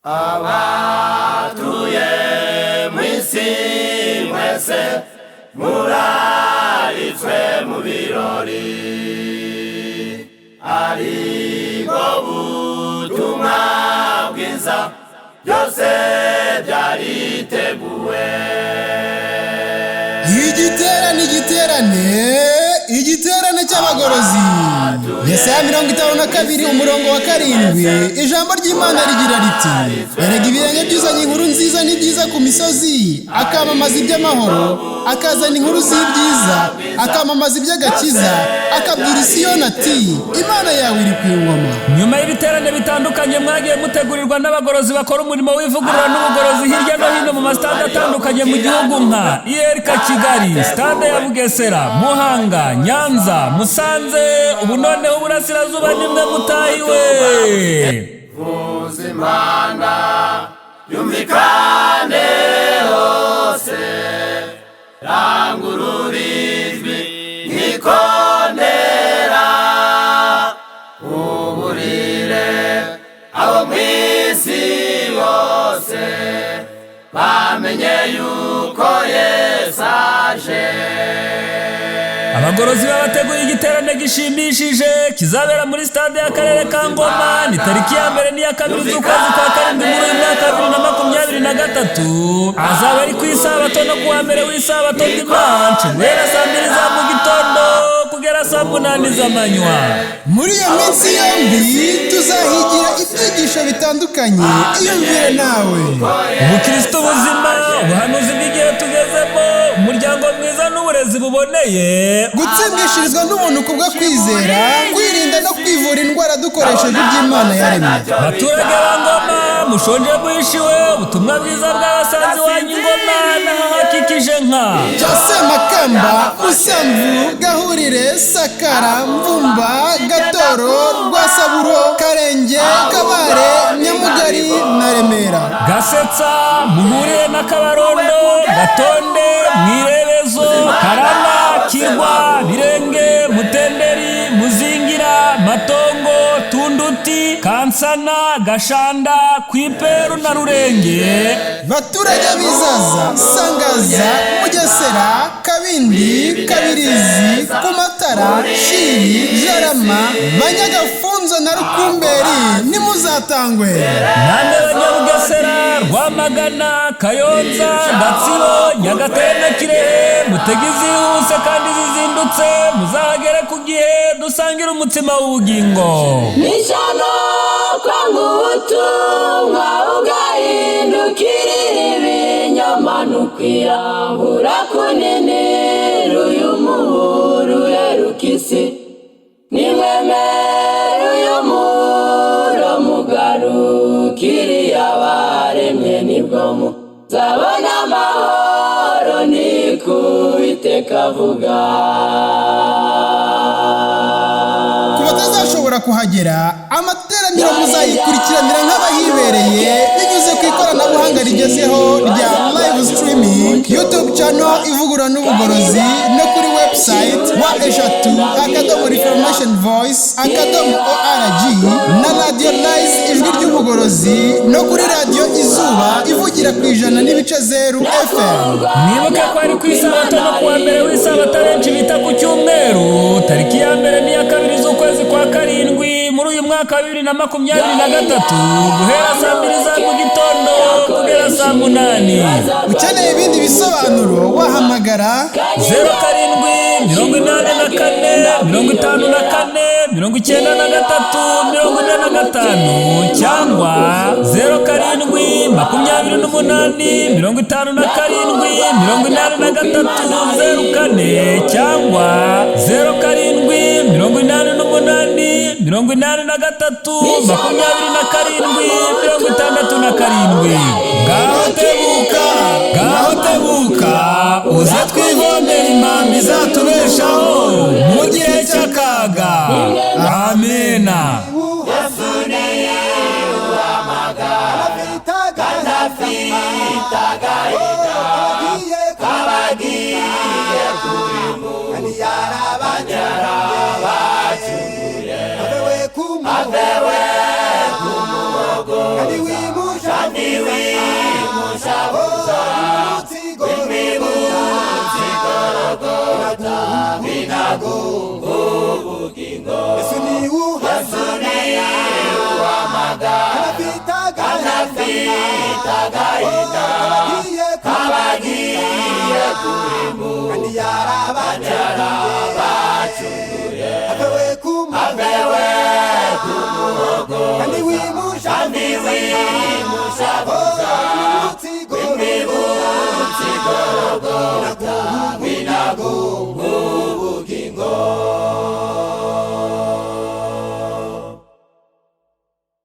Abatuye mu isi mwese muraritswe mu birori, aribwo butumwa bwiza, byose byariteguwe. Igiterane, igiterane, igiterane cy'abagorozi. Yesaya 52 umurongo wa 7, ijambo ry'Imana rigira riti: "Erega ibirenge byuzanye inkuru nziza ni byiza ku misozi, akamamaza iby'amahoro, akazana inkuru z'ibyiza, akamamaza iby'agakiza, akabwira Isiyoni ati: 'Imana yawe iri ku ingoma.'" Nyuma y'ibiterane bitandukanye mwagiye mutegurirwa n'abagorozi bakora umurimo w'ivugurura n'ubugorozi hirya no hino mu masitade atandukanye mu gihugu, nka ULK Kigali, stade ya Bugesera, Muhanga, Nyanza, Musanze, ubu noneho Uburasirazuba nimwe mutahiwe. Vuza impanda yumvikane hose, rangurura ijwi nk'ikondera, uburire abo mu isi bose bamenye yuko Yesu aje. Abagorozi babateguye igiterane gishimishije kizabera muri stade y'akarere ka Ngoma. Ni tariki ya 1 n'iya 2 z'ukwezi kwa 7 muri uyu mwaka wa 2023. Azaba ari ku isabato no kuwa mbere w'isabato, dimanche, guhera saa 2 za mu gitondo kugera saa 8 z'amanywa. Muri iyo minsi yombi tuzahigira ibyigisho bitandukanye. Iyumvire nawe. Ubukristo buzima, ubuhanuzi bw'igihe tugezemo, umuryango mwiza n'uburezi buboneye, gutsindishirizwa n'ubuntu kubwo kwizera, kwirinda no kwivura indwara dukoresheje iby'Imana yaremye. Abaturage ba Ngoma, mushonje muhishiwe, ubutumwa bwiza bw'abasanzi wanyu Ngoma n'ahahakikije nka cya Semakamba, Musamvu, Gahurire, Sakara, Mvumba, Gatoro, Rwasaburo, Karenge, Kabare, Nyamugari na Remera. Gasetsa, Muhurire na Kabarondo, Gatonde, Mwirebezo, Karama, Kirwa, Birenge, Mutenderi, Muzingira, Matongo, Tunduti, Kansana, Gashanda, Kwiperu na Rurenge. Baturage b'izaza, Sangaza, Mugesera, Kabindi, Kabirizi, Kumatara, Shiri, Jarama, Banyagafunzo na Rukumberi, nimuzatangwe. Namwe Banyabugesera, Rwamagana, Kayonza, Gatsibo, Nyagatare na Kirehe, mutege izihuse kandi zizindutse, muzahagere ku gihe, dusangire umutsima w'ubugingo. N'ishyano kwanga ubutumwa ugahindukirira ibinyoma, n'ukwirabura kunini uyu muhuru uheruka isi. Nimwemere uyu muro mugarukiriye abaremye, nibwo muzabona amahoro, ni ku Uwiteka avuga. Ku batazashobora kuhagera, amateraniro muzayikurikiranira nk'abahibereye binyuze ku ikoranabuhanga rigezweho rya live streaming, YouTube channel Ivugurura n'Ubugorozi, no kuri website www.reformationvoice.org, na Radio Rise Ijwi ry'Ubugorozi, no kuri Radiyo Izuba ivugira ku 100.0 FM. Mwibuke ko ari ku isabato no kuwa mbere w'isabato, abenshi bita ku cyumweru, tariki ya 1 n'iya 2 z'ukwezi kwa 7 muri uyu mwaka wa 2023, guhera saa 2 za mu gitondo kugera saa 8. Ukeneye ibindi bisobanuro wahamagara 0784 54 93 45 cyangwa 0728 57 83 04 cyangwa 0788 83 27 67. Ngaho tebuka, ngaho tebuka, uze twivomera impamba izatubeshaho mu gihe cy'akaga. Amena. Yesu ni uhamagara kandi afite agahinda kabagiye kurimbura, yarabacunguye, avewe kumuhogoza. Kandi wimushabuza wimwibutse igorogota binaguha ubugingo. Yesu ni Yesu uhamagara ni uhamagara kandi afite agahinda abagiye kabagiye kurimbuka kandi yarabacunguye yarabacunguye avewe ku avewe ku muhogo kandi wimusha kandi wimushabuza.